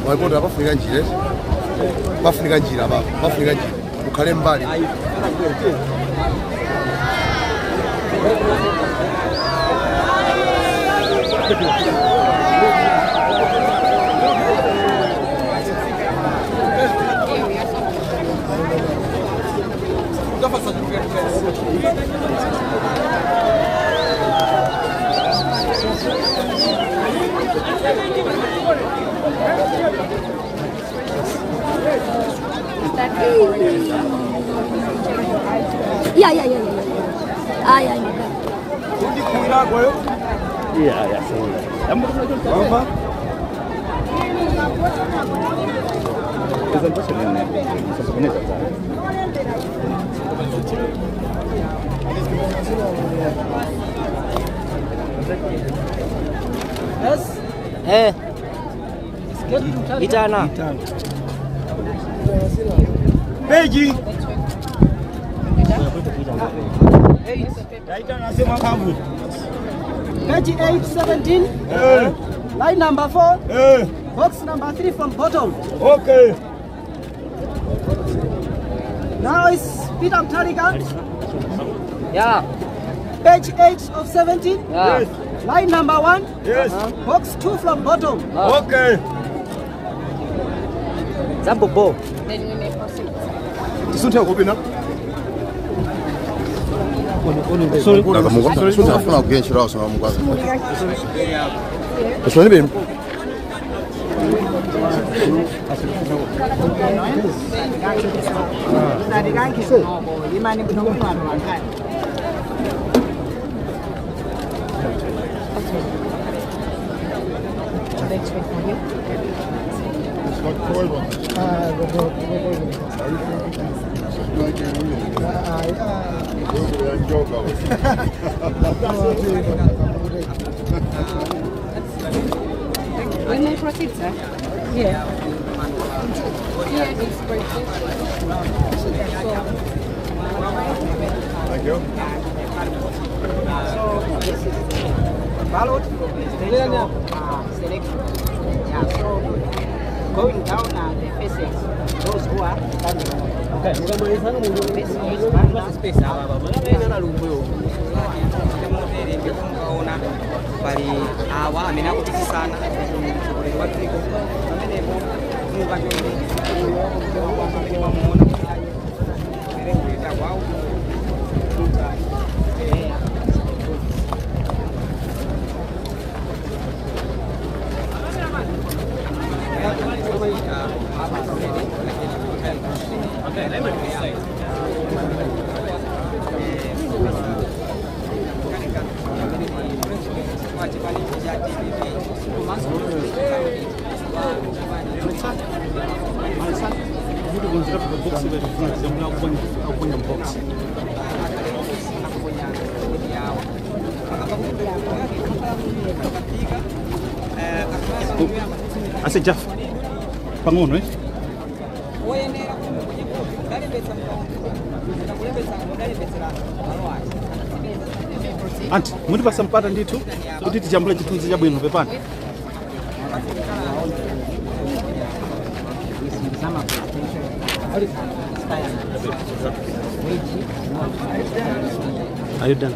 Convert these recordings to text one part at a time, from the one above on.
Makonda pafunika njira, pafunika njira pa, pafunika njira ukhale mbali. Iya. Ah, iya. Iya, Eh. Itana. Peji. Nasema kambu. Page 817. Line number 4. Box number 3 from bottom. Okay. Now is Peter Mutharika. Yeah. Page 8 of 17. Yeah. Yes. Line number 1. Yes. Box 2 from bottom. Okay. Zambobo. Then we may proceed. Tisunthe kupina. Afuna kugenshira wasoma mukwaza. Usoni bem. Let's wait for you. We may proceed, sir. Yeah. Here is Bridget. Thank you. So this is ballot for presidential selection. Yeah, so going down the faces, those who are standing. This is Banda. Mukaona pali awa amene akupikisana mtsogoleri wa dziko pamenepo mukachonde amene wamuona kuti ayi perengulira kwawo. Box. Ase Jafa pang'ono, eh? Woyenera kuti muponye voti udalembetsa mkaundu kulembetsa udalembetsera malo ake. Anti mutipasa mpata ndithu kuti tijambule chithunzi chabwino, pepani. Are you done?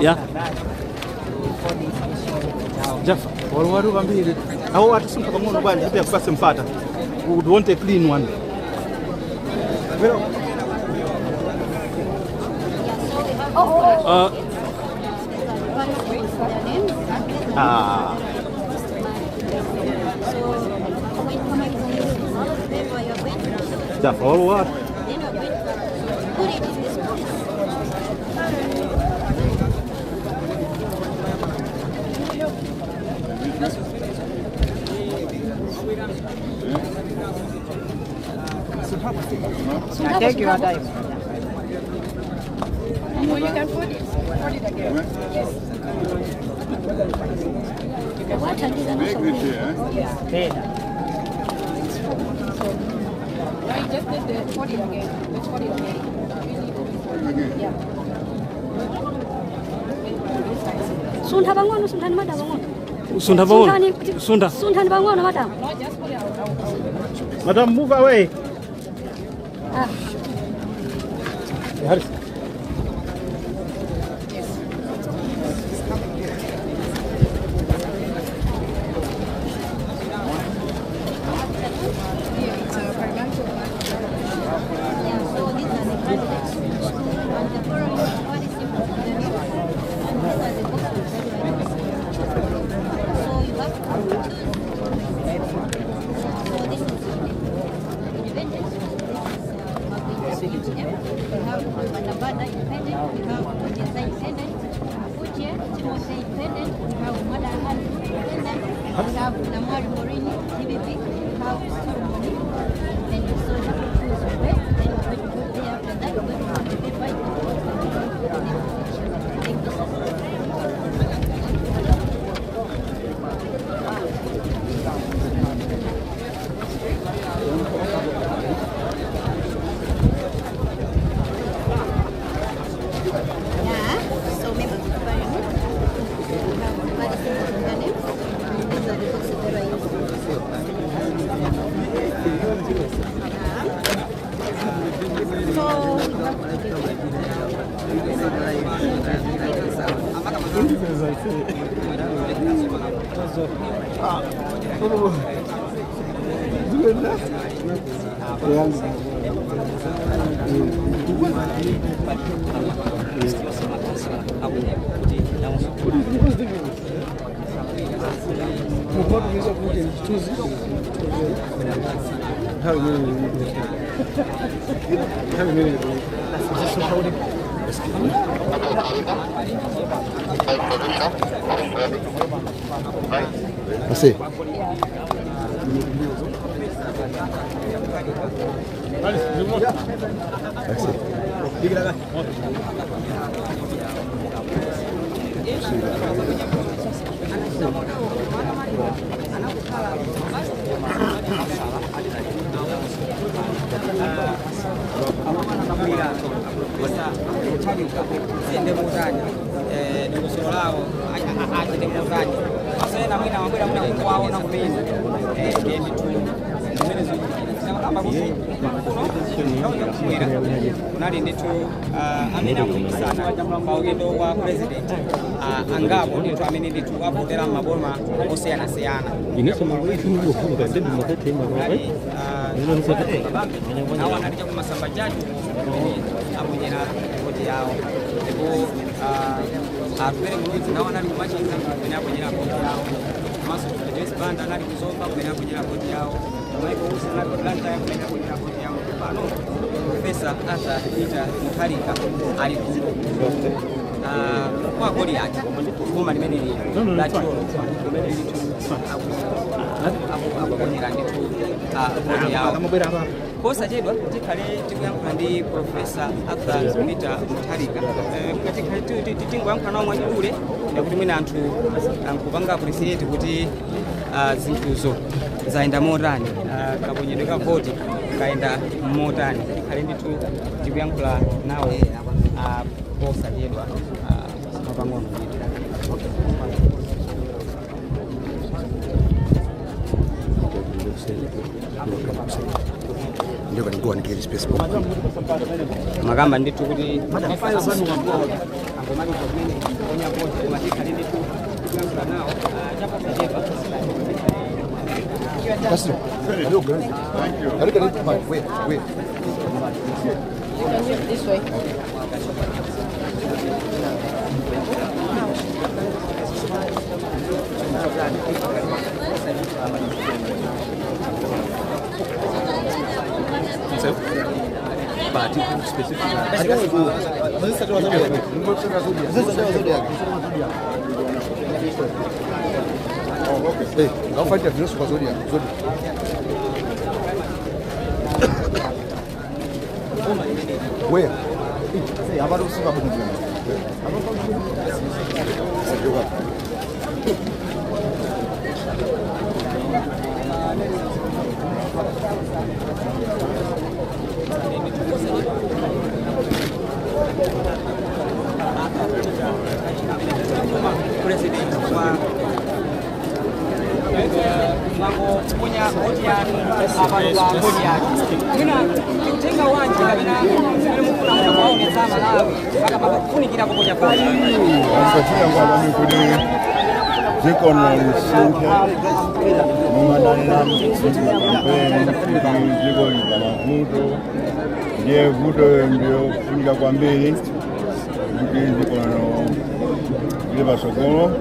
Yeah. Jafa, waluwalu vambiri. Awo atisumpha pang'ono bwanji kuti akupase mpata. We would want a clean one. Ah. Jafa, waluwalu. Then we're going to put it in this box. Take your time. Well, you can put it. Put it again. Yes. Tena. No, you just need the put it again. Let's put it again. Really, yeah. Suntha pang'ono, sunthani madam pang'ono. Suntha pang'ono. Sunthani. Suntha. Sunthani pang'ono, madam. No, just put it out. Madam, move away. Ah. Harris. Yes. Yeah, it's a financial. Yeah, so these are the candidates. And the forum is very simple for them. And these are the boxes that you are using. So you have to choose. So this is independent. This is UTM. We have Matabada independent. We have Ojeza independent. Uche Timothy independent. We have Mada Ali independent. We have Namwari Morini DPP. We have Solomon independent. So you have to choose where. Then we're going to go there. After that, we're going to put the paper in the box and we're going to put the name of each other. Thank you, sir. Yeah, so members of parliament, we have very simple their names. These are the boxes that are used. Yeah. So we have to Nthawi imene Ase. Ase. Akamwira Profesa Mutharika ziyende motani, dongosolo lawo achite motani, asena mwina wabwera mwina kungowaona kumene, ndiye ndithu zimene zikuchitika kuti kuno chakumwera kunali ndithu amene akupikisana pa udindo wa president angapo ndithu amene ndithu avotera m'maboma osiyanasiyana. Kunali nawo anali chakumasamba chacho kumene aponyera voti yawo, ndipo Atupele Muluzi nawo anali kumachinga kumene aponyera voti yawo, komanso Joyce Banda anali kuzomba kumene aponyera voti yawo, Michael Usi anali ku Blantyre kumene aponyera voti yawo. Pano Profesa Arthur Peter Mutharika ali kuno kwa Goliath, boma limeneli la Thyolo, kumene ndithu akuponyera ndithu voti yawo. Posachedwa tikhale tikuyankhula ndi Profesa Arthur Peter Mutharika. Tikhale Tingoyankhula nawo mwachidule kuti mwina anthu ankupanga appreciate kuti zinthuzo zayenda motani, kaponyedwe ka voti kayenda motani. Tikhale ndithu tikuyankhula nawo posachedwa pang'ono ndithu. Ndio can go and get space. Makamba ndithu kuti angomaliza kumene kuponya voti, koma tikhale ndithu tikuyankhula nawo chaposachedwa. That's it. Thank you. Look at it. Wait, wait. You can use this way. Hey, ngawufanele vinosu kwa Zodiac. Zodiac. Where? Abantu usuka bungeni. Sajoka. President wa mwangoponya voti yanu apa pa voti yake, mwina tikutenga wanji kapena zimene mufuna mukawaonetsa Malawi mpaka pakufunikira kuponya voti? Asachita kwabami kuti dziko lisinthe mumananena kampeni kuti dziko lili mavuto, ndiye vuto ndiyo kufunika kwambiri kuti dziko lino lili pasogolo.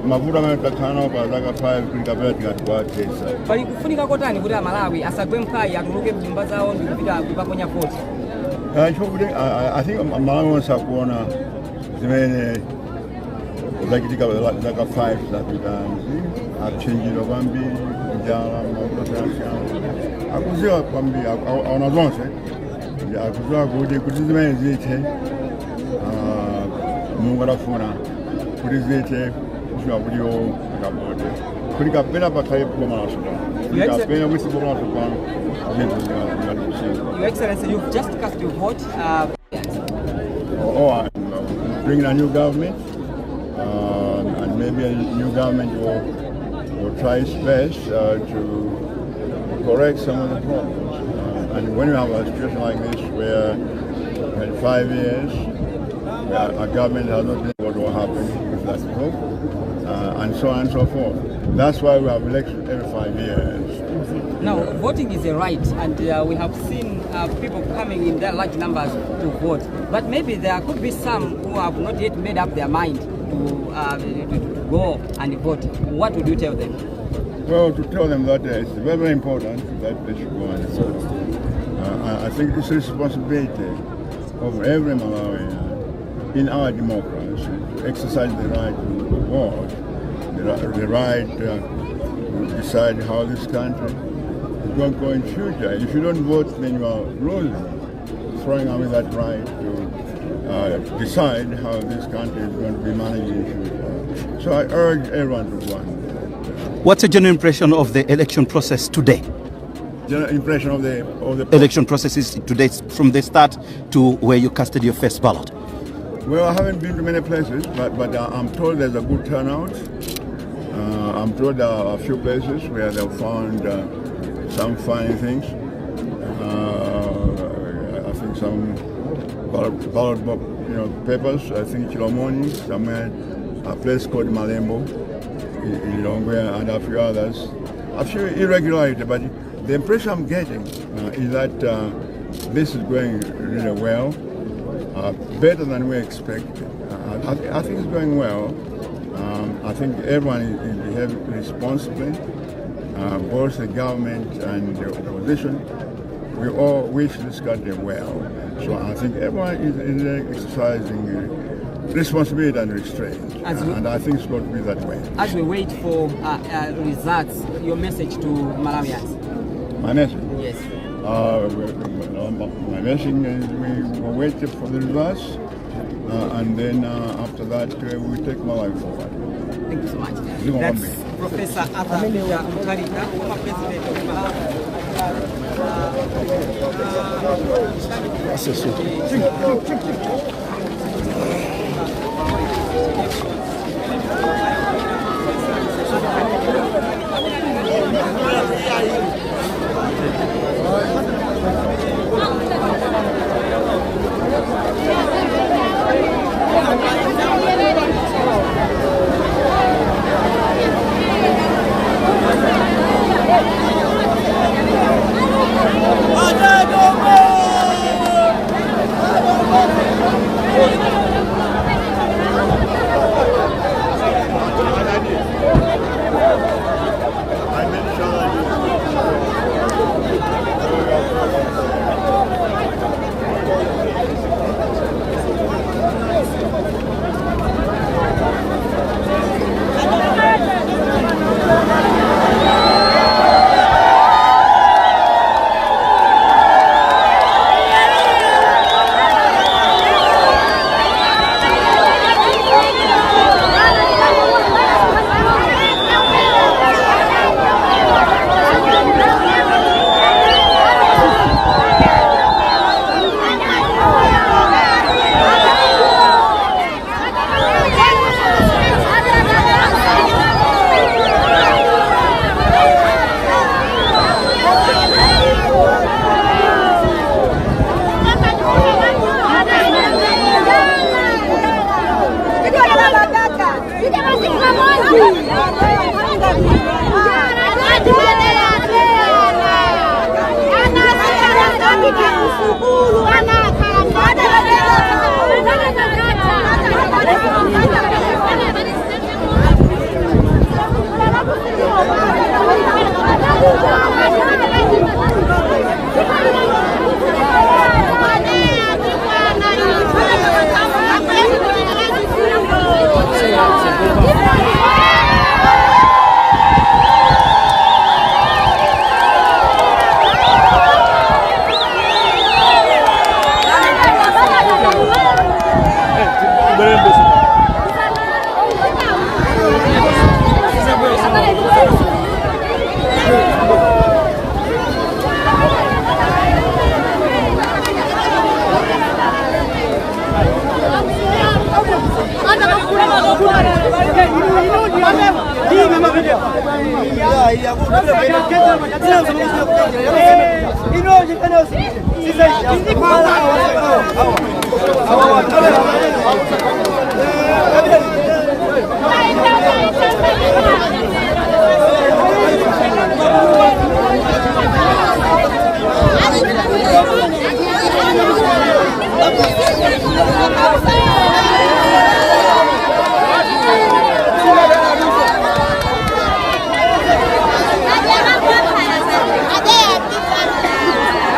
Mavuto amene takhala nawo pa zaka 5 kuti kapena tingatiwathetsa. Pali kufunika kotani kuti Amalawi asagwe mphwayi, atuluke mnyumba zawo ndi kupita kukaponya voti? Chokuti I think Malawi onse akuona zimene zachitika zaka 5 zapitazi, achenjidwa kwambiri, njala, mavuto osiyanasiyana, akuziwa kwambiri, aona zonse. Ndi akuziwa kuti zimene zithe, Mulungu adafuna kuti zithe kufika kuti iwo akavote kuti kapena pakhale boma latsopano, kuti kapena kuti boma latsopano zinthu zingati kusintha. Your Excellency, you've just cast your vote. Or bring in a new government, and maybe a new government will try its best to correct some of the problems. And when you have a situation like this where we had 5 years, where a government has not been what will happen with that group, and so on and so forth. That's why we have elections every 5 years. Now, voting is a right, and we have seen people coming in their large numbers to vote. But maybe there could be some who have not yet made up their mind to go and vote. What would you tell them? Well, to tell them that it's very, very important that they should go and vote. I think it's a responsibility of every Malawian in our democracy to exercise the right to vote, the right to decide how this country is going to go in future. If you don't vote, then you are losing, throwing away that right to decide how this country is going to be managed in future. So I urge everyone to go and vote. What's your general impression of the election process today? General impression of the Election processes today, from the start to where you casted your first ballot. Well, I haven't been to many places, but I'm told there's a good turnout. I'm told there are a few places where they found some funny things. I think some ballot papers. I think Chilomoni, somewhere, a place called Malembo in Lilongwe, and a few others. A few irregularities, but the impression I'm getting is that this is going really well, better than we expected. I think it's going well. I think everyone is behaving responsibly, both the government and the opposition. We all wish this country well. So I think everyone is exercising responsibility and restraint. And I think it's going to be that way. As we wait for results, your message to Malawians? My message? Yes. My message is we will wait for the results. And then after that, we will take Malawi forward. Thank you so much. Zikomo That's kwambiri. Professor Arthur Peter Mutharika, former president of Malawi. I made sure that you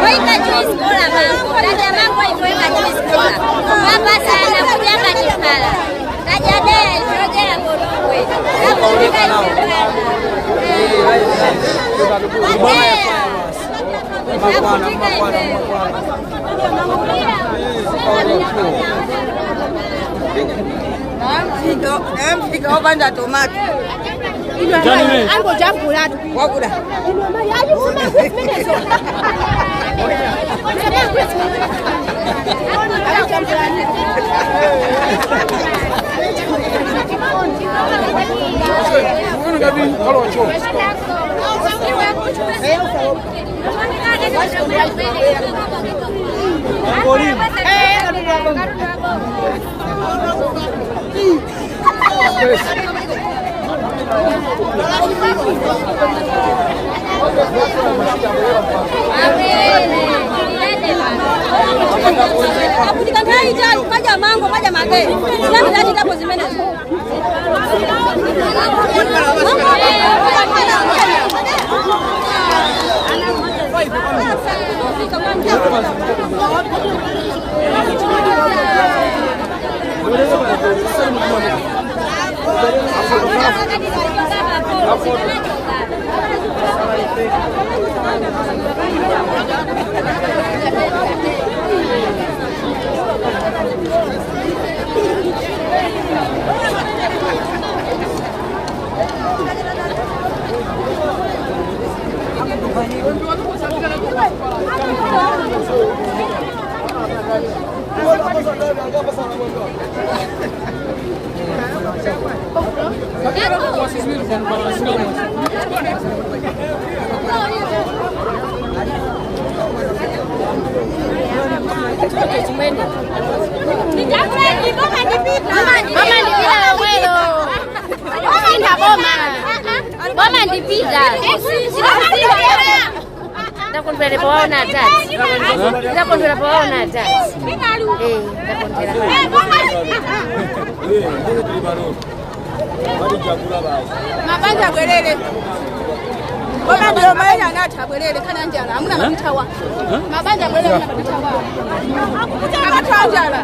Weka juice kola mango. Dada mango iweka juice kola. Baba sana kujanga chipala. Dada dea ishogea korogwe. Nakulika chipala. Badea. Nakulika Namfika opanda tomato Angojambulatu. wakuda. Aputika nthawi itali kaja mango kaja mage zinamu zachitapo zimenezo. Mama ndipita lomwelo. Sintha boma. Boma ndipita. Ndakondwera pawaona atati. Ndakondwera pawaona atati. Eh, ndakondwera. Mabanja abwerere. Boma ndiyo maina anati abwerere kana njala hamuna mapitawa. Mabanja abwerere hamuna mapitawa. Akatwa njala.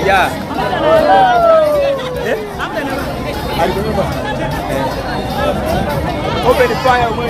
Yeah. Open fire mwe.